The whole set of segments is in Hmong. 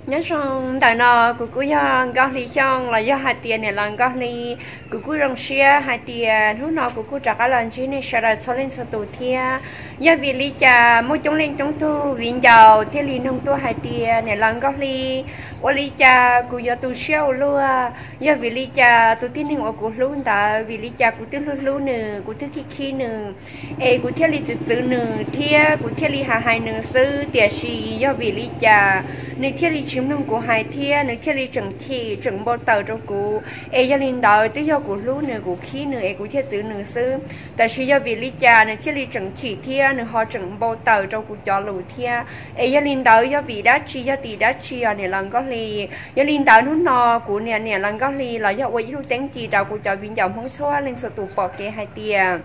Nyob zoo ntawm no, kuv kuj yog Nkauj Hli Xyooj los yog hais tias niam laus Nkauj Hli. Kuv kuj zoo siab hais tias hnub no kuv kuj rov qab los ntsib nej sawv daws txhua leej txhua tus thiab. Yog vim li cas muaj coob leej coob tug viv ncaus thiaj li nug tuaj hais tias niam laus Nkauj Hli, ua li cas kuv yuav tu siab ua luaj? Yog vim li cas tus tib neeg uas kuv hlub ntawd, vim li cas kuv twb hlub hlub nws, kuv twb khib khib nws, es kuv thiaj li txwv txwv nws thiab kuv thiaj li hais hais nws xwb, tiam sis yog vim li cas nws thiaj li tsis mloog kuv hais thiab nws thiaj li tseem chim tseem npau taws rau kuv? Es yog li ntawd twb yog kuv hlub nws, kuv khib nws es kuv thiaj txwv nws xwb. Tab sis yog vim li cas nws thiaj li tseem chim thiab nws ho tseem npau taws rau kuv cov lus thiab? Es yog li ntawd yog vim dab tsi, yog tim dab tsi os niam laus Nkauj Hli? Yog li ntawd hnub no kuv niam niam laus Nkauj Hli los yog ua ib lub teeb ci rau kuv cov viv ncaus Hmoob txhua leej txhua tus pom kev hais tias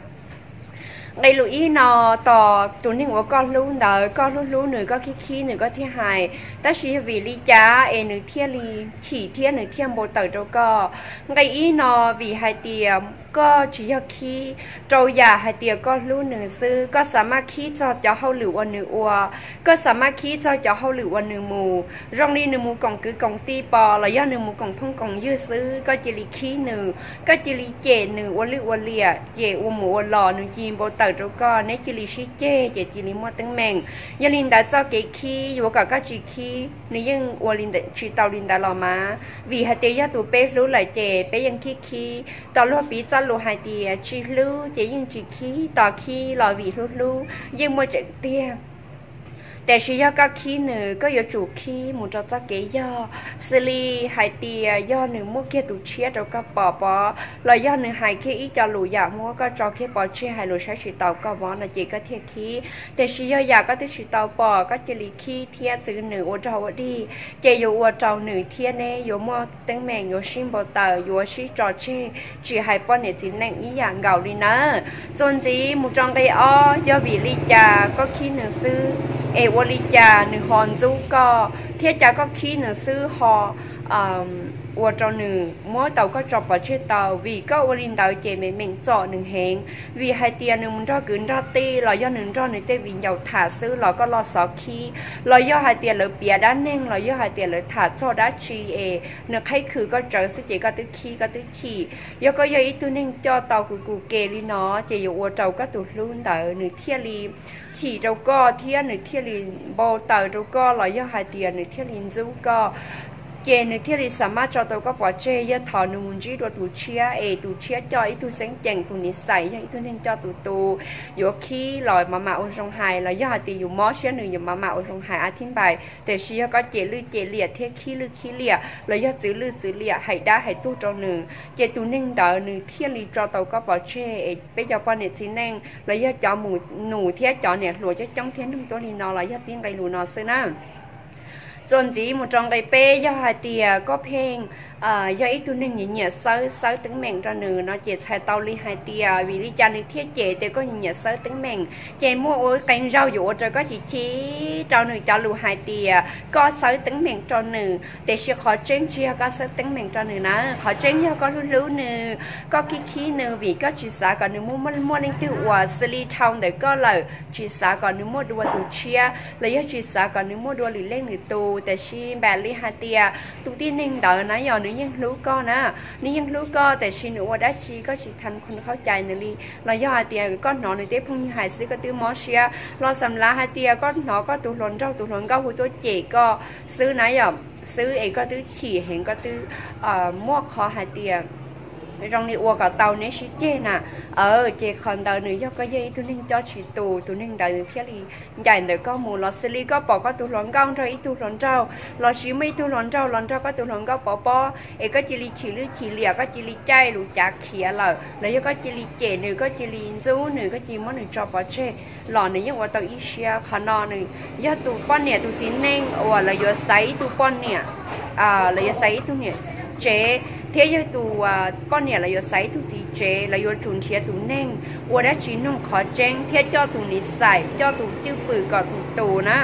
nqe lus ib no, tos tus neeg uas koj hlub ntawd, koj hlub hlub nws, koj khib khib nws, koj thiaj hais. Tab sis yog vim li cas es nws thiaj li chim thiab nws thiaj npau taws rau koj? Nqe ib no, vim hais tias koj tsis yog khib, rau yam hais tias koj hlub nws xwb, koj xav maj khib txog cov hauj lwm uas nws ua, koj xav maj khib txog cov hauj lwm uas nws mus, zoo li nws mus koom kwv koom tij pom los yog nws mus koom phooj koom ywg xwb, koj cia li khib nws, koj cia li cem nws ua lwj ua liam, ces ua mus ua los nws cia li npau taws rau koj, neb cia li sib ceg ces cia li muaj teeb meem. Yog li ntawd txoj kev khib yuav kom koj tsis khib, nws yeej ua li ntawd tsis tau li ntawd los mas, vim hais tias yog tus peb hlub lawm ces peb yeej khib khib. Tos luag piv txoj lus hais tias tsis hlub ces yeej tsis khib, tos khib los vim hlub hlub yeej muaj tseeb tiag. Tiam sis yog koj khib nws, koj yuav tsum khib mus rau txoj kev yog, xws li hais tias yog nws muab kiag tus tshiab rau koj pom pov, los yog nws hais kiag ib co lus yam muab koj tso kiag pov tseg, hais lus saib tsis taus koj vov no ces koj thiaj khib. Tiam sis yog yam koj twb tsis tau pom, koj cia li khib thiab txwv nws ua rog ua dig, ces yuav ua rau nws thiab neb yuav muaj teeb meem, yuav sib npau taws, yuav sib tso tseg, tsis hais poj niam txiv neej ib yam nkaus li nawb. Txuas ntxiv mus rau nqe ob, yog vim li cas koj khib nws xwb es ua li cas nws ho ntxub koj, thiab cas koj khib nws xwb ho ua rau nws muab tau koj tso pov tseg tau? Vim koj ua li ntawd ces meem meem txom nws heev. Vim hais tias nws mus nrog kwv nrog tij los yog nws nrog nws tej viv ncaus tham xwb los koj los xov khib, los yog hais tias lawv piav dab neeg, los yog hais tias lawv tham txog dab tsi es nws qhib khwm koj tsawv xwb ces koj twb khib koj twb chim. Yog koj yog ib tug neeg coj tau kuv tus ke li no, ces yuav ua rau koj tus hlub ntawd nws thiaj li chim rau koj thiab nws thiaj li npau taws rau koj, los yog hais tias nws thiaj li ntxub koj, ces nws thiaj li xav maj tso tau koj pov tseg. Yog thaum nws mus ntsib dua tus tshiab es tus tshiab coj ib tug xeeb ceem, tus nis xais yog ib tug neeg coj tus tu, yuav khib los mam mam ua zoo hais, los yog hais tias yus mob siab nws yuav mam mam ua zoo hais a thib npais. Tiam sis yog koj cem lwj cem liam thiab khib lwj khib liam los yog txwv lwj txwv liam, hais dab hais tuag rau nws, ces tus neeg ntawd nws thiaj li tso tau koj pov tseg. Es peb cov poj niam txiv neej los yog cov mus nus thiab cov niam hluas coob coob thiab nug tuaj li no los yog tib nqe lus no xwb na. Txuas ntxiv mus rau nqe peb, yog hais tias koj pheej yog ib tug neeg nyiam nyiam xawb xawb teeb meem rau nws no ces txhais tau li hais tias vim li cas nws thiaj cem tias koj nyiam nyiam xawb teeb meem. Ces muaj ua qee zaug yuav ua rau koj chim chim rau nws cov lus hais tias koj xawb teeb meem rau nws, tiam sis qhov tseeb tsis yog koj xawb teeb meem rau nws na. Qhov tseeb yog koj hlub hlub nws, koj khib khib nws vim koj tsis xav kom nws muaj muaj leej twg uas xws li dhau ntawm koj lawm, tsis xav kom nws muaj dua tus tshiab los yog tsis xav kom nws muaj dua lwm leej lwm tus. Tiam sis npaum li hais tias tus tib neeg ntawd na yog nws yeej hlub koj na, nws yeej hlub koj, tiam sis nws ua dab tsi koj tsis thas khau cai nws li, los yog hais tias koj hnov nws tej phooj ywg hais xwb koj twb mob siab, los xam lav hais tias koj hnov koj tus hluas nraug tus hluas nkauj hu tuaj cem koj xwb na yom, xwb es koj twb chim heev, koj twb muaj qhov hais tias zoo li ua kom tau neb sib ceg na. Ces qhov ntawd nws yog koj yog ib tug neeg coj tsis tus, tus neeg ntawd nws thiaj li ncaim ntawm koj mus. Los xws li koj pom koj tus hluas nkauj nrog ib tug hluas nraug, los sis muaj ib tug hluas nraug los nrog koj tus hluas nkauj pov pob es koj cia li chim lwj chim liam, koj cia li caij lus cav khiav lawm, los yog koj cia li cem nws, koj cia li ntxub nws, koj cia li muab nws tso pov tseg, los nws yeej ua tau ib siab. Qhov no nws yog tus poj niam tus txiv neej uas lawv yuav xaiv ib tug poj niam, lawv yuav xaiv ib tug niam tsev, thiab yog tus poj niam lawv yuav xaiv ib tug txiv tsev, lawv yuav tsum nrhiav tus neeg ua dab tsi nug qhov tseeb thiab coj tus nis xais, coj tus cwj pwm kom tus tus na.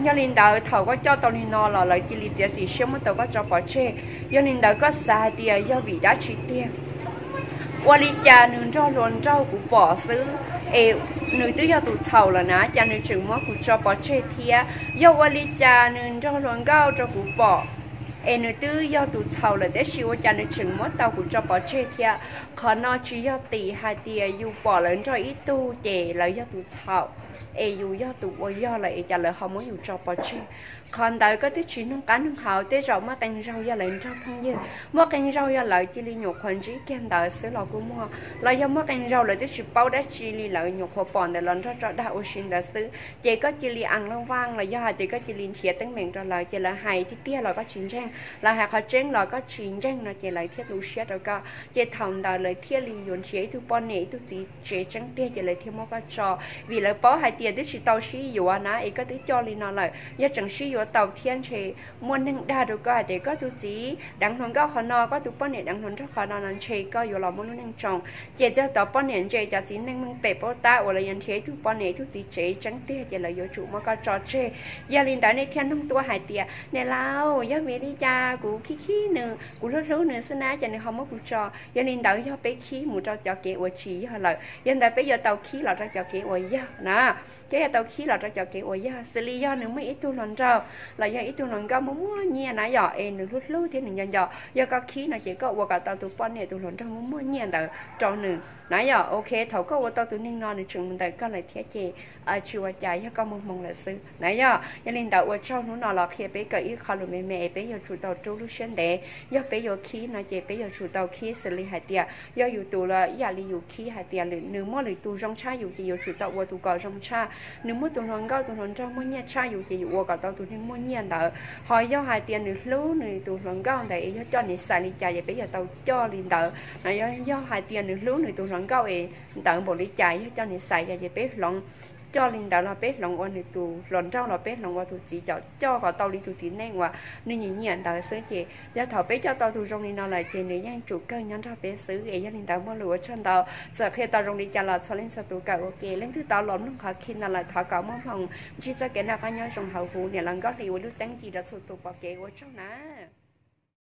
Yog li ntawd thaum koj coj tau li no los lawv cia li txiav txim siab muab tau koj tso pov tseg. Yog li ntawd koj xav hais tias yog vim dab tsi tiag? Ua li cas nws nrog hluas nraug kuv pom xwb, es nws twb yog tus txhaum lawm na, cas nws tseem muab kuv tso pov tseg thiab? Yog ua li cas nws nrog hluas nkauj rau kuv pom, es nws twb yog tus txhaum lawm tab sis ua cas nws tseem muab tau kuv tso pov tseg thiab? Qhov no tsis yog tim hais tias yus pom lawv nrog ib tug ces lawv yog tus txhaum, es yus yog tus ua yog lawm es cas lawv ho muab yus tso pov tseg. Qhov ntawd koj twb tsis nug qab nug hauv, tej zaum muaj qee zaug yog lawv nrog phooj ywg, muaj qee zaug yog lawv cia li nyuam qhuav ntsib kiag ntawd xwb los kuj muaj, los yog muaj qee zaug lawv twb tsis paub dab tsi li, lawv nyuam qhuav pom ntawd los nrog tso dag ua si ntawd xwb. Ces koj cia li a loj vaj los yog hais tias koj cia li nrhiav teeb meem rau lawv, ces lawv hais tiag tiag los koj tsis ntseeg, lawv hais qhov tseeb los koj tsis ntseeg no ces lawv thiaj tu siab rau koj. Ces thaum ntawd lawv thiaj li yuav nrhiav ib tug poj niam ib tug txiv tsev tseeb tiag ces lawv thiaj muab koj tso, vim lawv paub hais tias twb tsis tau sib yuav na, es koj twb coj li no lawm, yog tseem sib yuav tau thiab ntshe muaj neeg dag rau koj hais tias koj tus txiv deev hluas nkauj qhov no, koj tus poj niam deev hluas nraug qhov no no ntshe koj yuav los muaj lub neej tsoo. Ces txog tod poj niam ntse cov txiv neej meej pem paub tab uas lawv yuav nrhiav ib tug poj niam ib tug txiv tsev tseeb tiag ces lawv yuav tsum muab koj tso tseg. Yog li ntawd nej thiaj nug tuaj hais tias, niam laus, yog vim li cas kuv khib khib nws, kuv hlub hlub nws xwb na, ces nws ho muab kuv tso? Yog li ntawd yog peb khib mus rau cov kev uas tsis yog lawm, yog ntawd peb yuav tau khib los rau cov kev uas yog na. Peb yuav tau khib los rau cov kev uas yog, xws li yog nws muaj ib tug hluas nraug los yog ib tug hluas nkauj muaj muaj nyiaj na yom, es nws hlub hlub thiab nws nco nco, yog koj khib no ces koj ua kom tau tus poj niam tus hluas nraug muaj muaj nyiaj ntawd rau nws na yom. Ok, thaum koj ua tau tus neeg no nws tseem mus ntawm koj lawm thiab ces tsis ua cas, yog koj muag hmoo lawm xwb na yom. Yog li ntawd ua tsaug hnub no los qhia peb kawm ib qho lus me me es peb yuav tsum tau rub lub siab ntev. Yog peb yuav khib no ces peb yuav tsum tau khib xws li hais tias yog yus tus los ib yam li yus khib hais tias nws muaj lwm tus zoo tshaj yus ces yuav tsum tau ua tus kom zoo tshaj, nws muaj tus hluas nkauj tus hluas nraug muaj nyiaj tshaj yus ces yus ua kom tau tus neeg muaj nyiaj ntawd. Ho yog hais tias nws hlub nws tus hluas nkauj ntawd es yog coj niam xais li cas ces peb yuav tau coj li ntawd no. Yog, yog hais tias nws hlub nws tus hluas nkauj es ntawd npaum li cas yog coj niam xais cas ces peb hloov coj li ntawd los peb hloov ua nws tus hluas nraug los peb hloov ua tus txiv, coj kom tau li tus txiv neej uas nws nyiam nyiam ntawd xwb. Ces yog thaum peb coj tau tus zoo li no lawm ces nws yeej tsum kawg nyob nrog peb xwb. Es yog li ntawd muaj lus ua tsaug ntau, txawm qhia tau zoo li cas los txhua leej txhua tus kawm ua ke. Leej twg tau los mloog qhov khi no lawm thov kom muaj hmoo ntsib txoj kev noj qab nyob zoo hauv huv, niam laus Nkauj Hli ua lub teeb ci rau txhua tus pom kev, ua tsaug na.